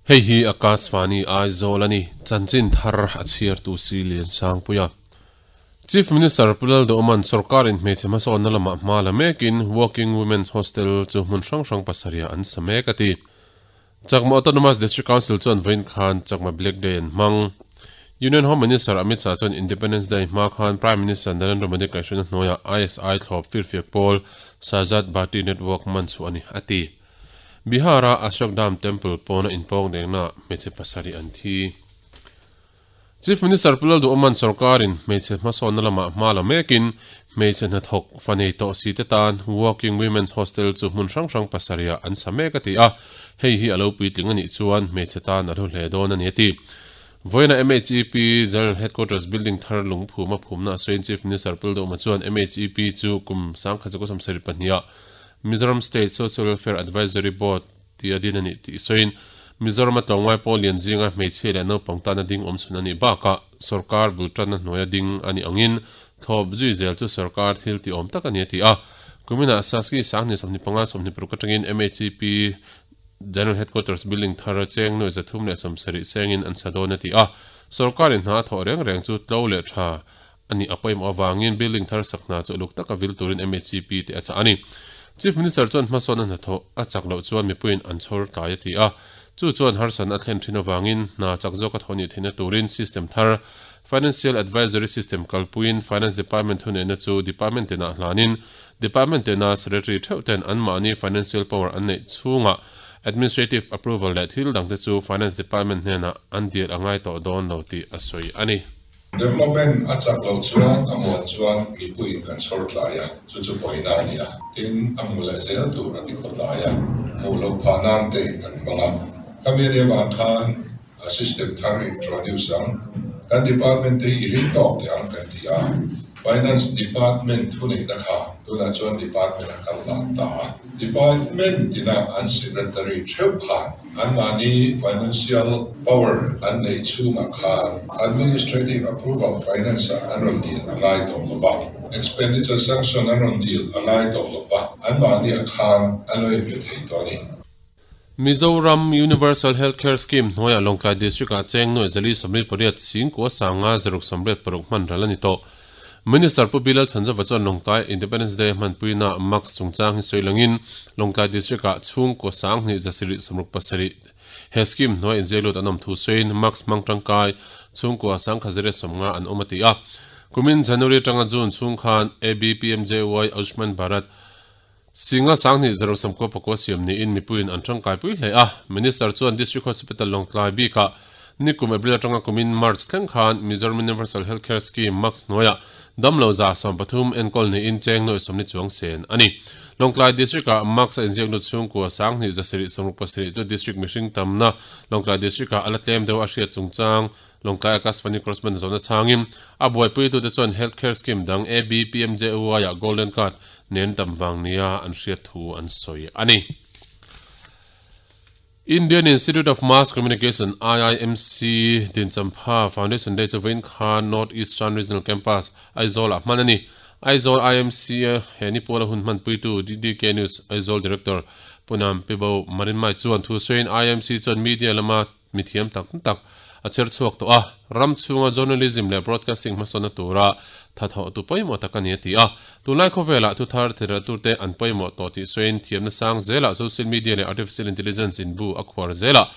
Hei hi Akashvani Aizawl a ni, chanchin thar a chhiartu si Liansangpuia. Chief Minister Pu Lalduhawma'n sorkarin hmeichhe hmasawnna lamah hma la mekin Working Women's Hostel chu hmun hrang hrang pasarihah an sa mek a ti. Chakma Autonomous District Council chuan vawiin khan Chakma Black Day an hmang. Union Home Minister Amit Shah chuan Independence Day hma khan Prime Minister Narendra Modi kaihhruaina hnuaiah ISI thlawp firfiak pawl Shahzad Bhatti Network man chhuah a ni, a ti. Bihar-a Ashok Dham Temple pawna inpawng dengnaah hmeichhe pasarih an thi. Chief Minister Pu Lalduhawma'n sorkarin hmeichhe hmasawnna lamah hma la mekin hmeichhe hnathawk fa nei tawh si te tan Working Women's Hostel chu hmun hrang hrang pasarihah an sa mek a ti a, hei hi a lo puitling a nih chuan hmeichhe tan a hlu hle dawn a ni a ti. Vawiina MHEP General Headquarters Building thar lungphuma phumna a sawiin Chief Minister Pu Lalduhawma chuan MHEP chu kum 1972 ah Mizoram State Social Welfare Advisory Board tia din a nih tih sawiin, Mizorama tlawmngai pawl lian zinga hmeichhia leh naupang tana ding awm chhun a nih bakah sorkar bul tanna hnuaia ding a nih angin thlawp zui zel chu sorkar thil tih awm tak a ni a ti a. Kuminah Saski Sangni 25 26 atangin MHEP General Headquarters Building thar cheng nuai 370 sengin an sa dawn a ti a. Sorkarin hna a thawh reng reng chu tlo leh tha a nih a pawimawh avangin building thar sak hna chu uluk taka vil turin MHEP te a chah a ni. Chief Minister chuan hmasawnna hnathawh a chak loh chuan mipuiin an chhawr tlai a ti a, chu chuan harsatna a thlen thin avangin hna chak zawka thawh nih theihna turin system thar Financial Advisory System kalpuiin Finance Department thuneihna chu Department tenah hlanin Department tena Secretary theuh ten anmahni financial power an neih chhungah Administrative Approval leh thil dangte chu Finance Department hnenah an dil a ngai tawh dawn lo tih a sawi a ni. Development a chak loh chuan a muan chuan mipuiin kan chhawr tlai a, chu chu pawina a ni a. Tin, a hmu leh zel tur a ti khaw tlai a, hmuh loh phah nan te kan hmang a. Khami a nih avang khan system thar introduce ang, kan department te hi i ring tawk teh ang kan ti a. Finance department thuneihna kha tunah chuan department a kal lang ta a. Department tina an secretary theuh khan Anmahni financial power an neih chhungah khan administrative approval finance-ah an rawn dil a ngai tawh lo va, expenditure sanction an rawn dil a ngai tawh lo va, anmahniah khan an lo inpe thei tawh a ni. Mizoram Universal Health Care Scheme hnuaiah Lawngtlai District-ah cheng nuai zali 48 singkua sanga zaruk 86 hman ral a ni tawh. Minister Pu Bilal Chhanzova chuan Lawngtlai Independence Day hmanpuina Mask chungchang hi sawi langin Lawngtlai District-ah chhungkaw sanghnih zasirih 67 he scheme hnuai inziak lut an awm thu sawiin Mask hmang tangkai chhungkua sangkha 150 an awm a ti a. Kumin January atanga June chhung khan ABPMJY Ayushman Bharat Singa sanghnih zaruk 99 siam niin mipuiin an tangkaipui hle a. Minister chuan District Hospital Lawngtlai bikah nikum April atanga kumin March thleng khan Mizoram Universal Health Care Scheme, MACS, hnuaiah damlo 130 enkawl niin cheng nuai sawmli chuang sen a ni. Lawngtlai District-ah MACS a inziak lut chhungkua sanghnih 767 chu District mihring tamna Lawngtlai District-ah a la tlem deuh a hriat chungchang Lawngtlai Akashvani Correspondent zawhna chhangin a buaipuitute chuan Health Care Scheme dang ABPMJUI-ah Golden Card nen tam vang nia an hriat thu an sawi a ni. Indian Institute of Mass Communication, IIMC, Dinchampha Foundation Day chu vawiin khan North Eastern Regional Campus, Aizawl-ah hman a ni. Aizawl IIMC-a he ni pawla hun hmanpuitu DDK News Aizawl Director Punam Pibo Marinmai chuan thu sawiin IIMC chuan media lama Mi thiam tak tak a chher chhuak tawh a, ram chhunga journalism leh broadcasting hmasawnna tura thathawhtu pawimawh tak a ni a ti a. Tunlai khawvelah thuthar thilrah-tute an pawimawh tawh tih sawiin thiamna sang zelah social media leh artificial intelligence in bu a khuar zelah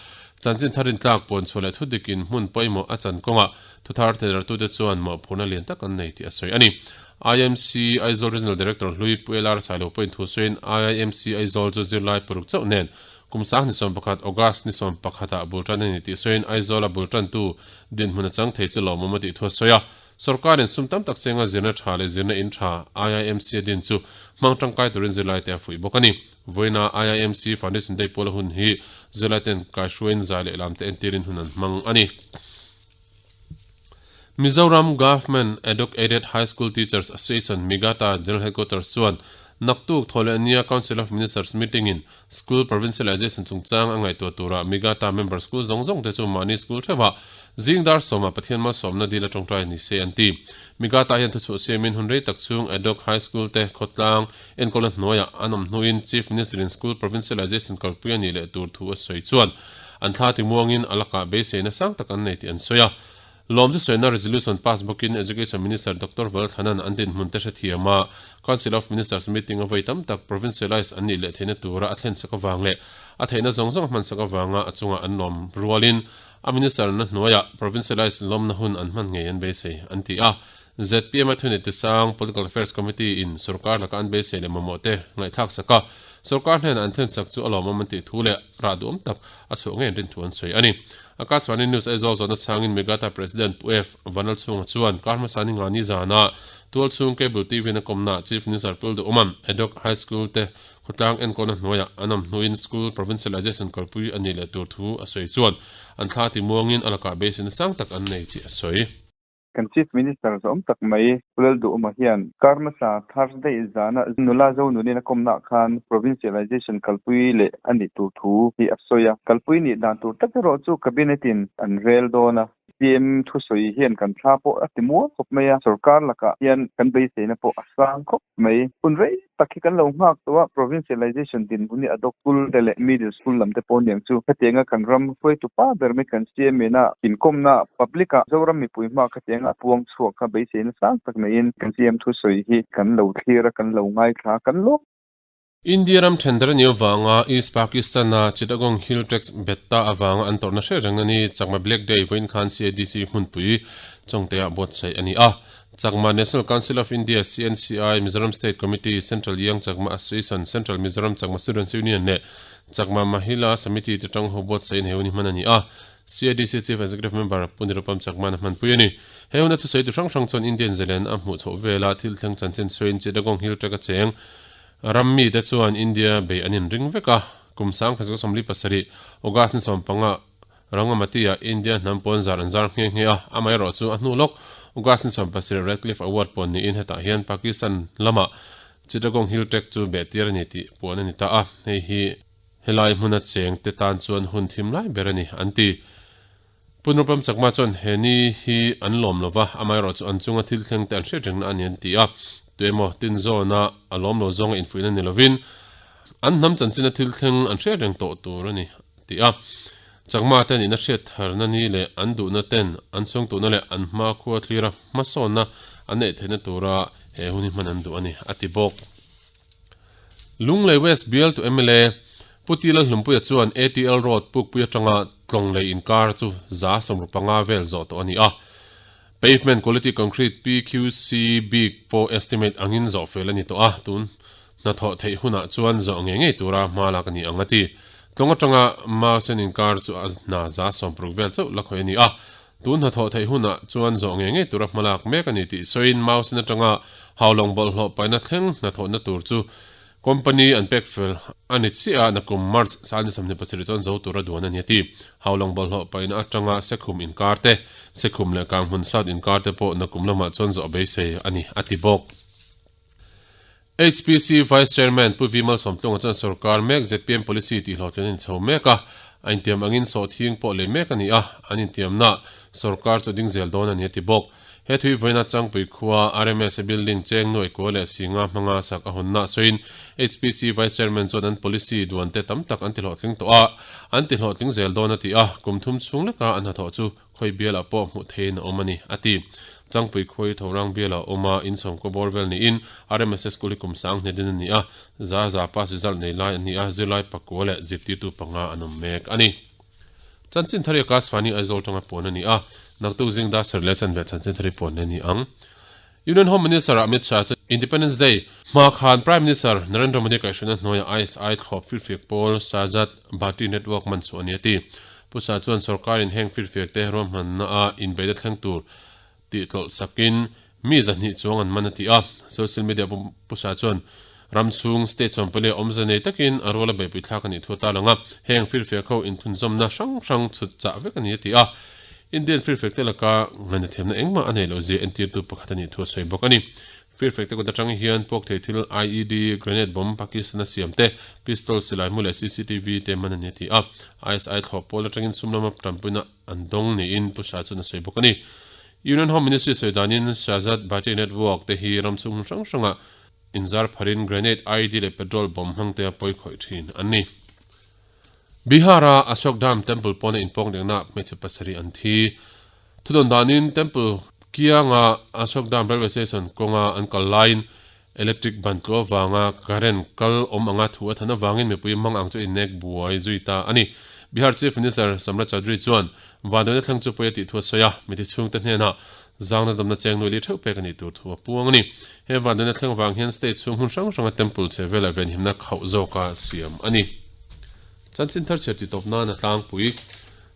chanchin thar intlak puanchhuah leh thudikin hmun pawimawh a chan kawngah thuthar thilrah-tute chuan mawhphurhna lian tak an nei tih a sawi a ni. IMC Aizawl Regional Director hlui Pu LR Sailo pawhin thu sawiin IIMC Aizawl chu zirlai paruk chauh nen Kum sang ni 11, August ni 11 ah bul tan a ni tih sawiin Aizawl-a bul tantu dinhmun a chang thei chu lawmawm a tih thu a sawi a. Sorkarin sum tam tak chenga zirna tha leh zirna in tha IIMC a din chu hmang tangkai turin zirlaite a fuih bawk a ni. Vawiina IIMC Foundation Day pawla hun hi zirlaiten kaihruaiin zai leh lamte entirin hun an hmang a ni. Mizoram Government Adhoc Aided High School Teachers Association, MIGATA, General Headquarters chuan naktuk Thawhlehnia Council of Ministers meeting-in School Provincialization chungchang a ngaihtuah turah MIGATA member school zawng zawng te chu mahni school theuhah zing dar sawmah Pathian malsawmna dil a tawngtai ni se an ti. MIGATA hian thuchhuah siamin hun rei tak chhung Adhoc High School te khawtlang enkawlna hnuaiah an awm hnuin Chief Minister-in School Provincialization kalpui a nih leh tur thu a sawi chuan. An thla timuangin a lakah beiseina sang tak an nei tih an sawi a. Lawm chu sawiina resolution pass bawkin Education Minister Doctor Valthanan an dinhmun te hrethiam a, Council of Ministers meeting a vawi tam tak provincialise an nih leh theihna tura a thlensak avang leh a theihna zawng zawng a hmansak avanga a chunga an lawm rualin a minister na hnuaiah provincialise lawmna hun an hman ngei an beisei an ti a. Zpm a thuneitu sang Political Affairs Committee in sorkar laka an beisei leh mamawh te ngaihthlak sak a, sorkar hnenah an thlensak chu a lawmawm an tih thu leh rah duhawm tak a chhuah ngei an rin thu an sawi a ni. Akashvani News Aizawl zawhna chhangin Megata President Pu F. Vanlalchhunga chuan kar hmasa ni nga ni zana tualchhung Cable TV na kawmnaah Chief Minister Pul Duhawma'n Adhoc High School te khawtlang enkawlna hnuaiah an awm hnuin School Provincialization kalpui a nih leh tur thu a sawi chuan an thla timuangin a lakah beiseina sang tak an nei tih a sawi. Kan Chief Minister zawm tak mai Pu Lalduhawma hian kar hmasa Thursday zana nula Zonunin a kawmnaah khan Provincialization kalpui leh a nih tur thu hi a sawi a. Kalpui nih dan tur tak erawh chu Cabinet in an rel dawn a. CM thusawi hian kan thla pawh a ti mual khawp mai a, sorkar lakah hian kan beiseina pawh a sang khawp mai. Hun rei tak hi kan lo nghak tawh a, provincialization dinhmun hi adhoc school te leh middle school lam te pawh aniang chu hetianga kan ram hruaitu pa ber mai kan CM ina inkawmna public ah Zoram mipui hma khatianga a puang chhuak kha beiseina sang tak neiin kan CM thusawi hi kan lo thlir a, kan lo ngaithla a, kan lawm. India ram thendar a nih avanga East Pakistan-a Chittagong Hill Tracts bet ta avanga an tawrhna hre reng a ni. Chakma Black Day vawiin khan CADC hmunpui Chawngte-ah buatsaih a ni a. Chakma National Council of India, CNCI, Mizoram State Committee, Central Young Chakma Association, Central Mizoram Chakma Students Union leh Chakma Mahila Samiti te tang ho buatsaih in he hun hi hman a ni a. CADC Chief Executive Member Pu Nirupam Chakma-in a hmanpui a ni. He huna thusawitu hrang hrang chuan Indian zalen a hmuh chhoh vela thil thleng chanchin sawiin Chittagong Hill Track a cheng ram mite chuan India bei an inring vek a. Kum 1947 August ni 15 Rangamati-ah India hnam pawn zar an zar nghe nghe a, amaherawh chu a hnu lawk August ni 17 Radcliffe Award pawn niin hetah hian Pakistan lamah Chittagong Hill Tract chu beh tir a ni tih puan a ni ta a, hei hi helai hmuna cheng te tan chuan hun thim lai ber a ni, an ti. Punrupam Chakma chuan he ni hi an lawm lo va, amaherawh chu an chunga thil thleng te an hriat rengna a ni an ti a, tuemaw tinzawna a lawm lo zawnga infuihna ni lovin an hnam chanchina thil thleng an hriat reng tawh tur a ni. Ti a, Chakma ten ina hriat tharna ni leh an duhna ten an chhungtuhna leh an hma khua thlira hmasawnna an neih theihna tura he hun hi hman an duh a ni, a ti bawk. Lunglei West bialtu mla Pu Ti Lalhlumpuia chuan ATL Road pukpui atanga Tlawnglei inkar chu 150 vel zawh tawh a ni a. Pavement Quality Concrete, PQC, bik pawh estimate angin zawh fel a ni tawh a, tun hnathawh theih hunah chuan zawh ngei ngei tura hma lak a ni ang a ti. Tlawng atanga Mausen inkar chu a hna 60 vel chauh la khawih a ni a, tun hnathawh theih hunah chuan zawh ngei ngei tura hma lak mek a ni tih sawiin Mausen atanga Haulawng bawlhhlawh paihna thleng hnathawhna tur chu Company an pek fel a ni chiah a, nakum March sal ni 27 chuan zo tura duan a ni a ti. Haulawng bawlhhlawh paihna atanga Sekhum inkar te, Sekhum leh Kanghmun South inkar te pawh nakum lamah chuan zawh beisei a ni a ti bawk. HPC Vice Chairman Pu V Malsawmtlunga chuan sorkar mek zpm policy tihhlawhtlin a inchho mek a, a intiam angin sawhthing pawh lei mek a ni a, an intiamnaah sorkar chu a ding zel dawn a ni a ti bawk. He thui vawiina Changpui khua RMS building cheng nuai kua leh singa hmanga sak a hawnna sawiin HPC Vice Chairman chuan an policy duan te tam tak an ti hlawhtling tawh a, an ti hlawhtling zel dawn a ti a, kum thum chhung leka an hnathawh chu khawi bialah pawh hmuh theiin a awm a ni, a ti. Changpui khua hi Thorang bialah a awm a, inchhawngkaw bawr vel niin RMS School hi kum sang hne din a ni a, za za pass result nei lai an ni a, zirlai pakua leh zirtirtu panga an awm mek a ni. Chanchin thar hi Akashvani Aizawl tanga puan a ni a, naktuk zing dar sarih leh chanve chanchin thar hi puan leh a ni ang. Union Home Minister Amit Shah chu Independence Day hma khan Prime Minister Narendra Modi kaihhruaina hnuaia ISI thlawp firfiak pawl Sajad Bhati Network man chhuah a ni a ti. Pu Shah chuan sorkarin heng firfiak te ruahmanna a inbeihna thleng tur tih tlawlh sakin mi zahnih chuang an man a ti a. Social media Pu Shah chuan ram chhung state sawmpali a awmze nei takin a ruala beihpui thlak a nih thu a tarlang a, heng firfiak ho inthunzawmna hrang hrang chhut chah vek a ni a ti a. Indian firfiak te laka ngaihna thiamna engmah a nei loh zia entirtu pakhat a nih thu a sawi bawk a ni. Firfiak te kut atang hian puak thei thil IED, grenade bomb, Pakistan a siam te, pistol, silai mu leh CCTV te man a ni a ti a. ISI thlawh pawl atangin sum lama tanpuina an dawng niin Pu Shah chuan a sawi bawk a ni. Union Home Ministry sawi danin Shahzad Bhatti Network te hi ram chhung hmun hrang hrangah inzar pharin grenade, IED leh petrol bomb hmang te a pawi khawih thin an ni. Bihar-a Ashok Dham Temple pawna inpawng dengna hmeichhe pasarih an thi. Thudawn danin Temple kianga Ashok Dham Railway Station kawnga an kal laiin electric ban tluah avanga current kal awm anga thu a than avangin mipui mang ang chu innek buai zui ta a ni. Bihar Chief Minister Samrat Chaudhary chuan vanduaina thleng chu pawi a tih thu a sawi a, mithi chhungte hnenah zangna damna cheng nuih li theuh pek a nih tur thu a puang a ni. He vanduaina thleng vang hian state chhung hmun hrang hranga temple chhe velah venhimna khauh zawka siam a ni. Chanchin thar chhiar titawp nan a tlangpui.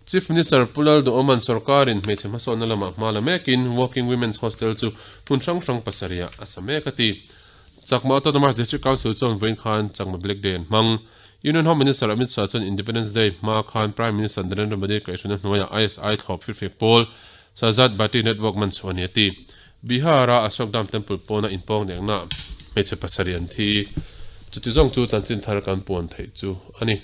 Chief Minister Pu Lal Duhawman sorkarin hmeichhe hmasawnna lamah hma la mekin Working Women's Hostel chu hmun hrang hrang pasarihah a sa mek a ti. Chakma Autonomous District Council chuan vawiin khan Chakma Black Day an hmang. Union Home Minister Amit Shah chuan Independence Day hma khan Prime Minister Narendra Modi kaihhruaina hnuaiah ISI thlawp firfek pawl Sajad Bhatti Network man chhuah a ni a ti. Bihar-a Ashok Dham Temple pawna inpawng dengna hmeichhe pasarih an thi. Chuti zawng chu chanchin thar kan puan theih chu a ni.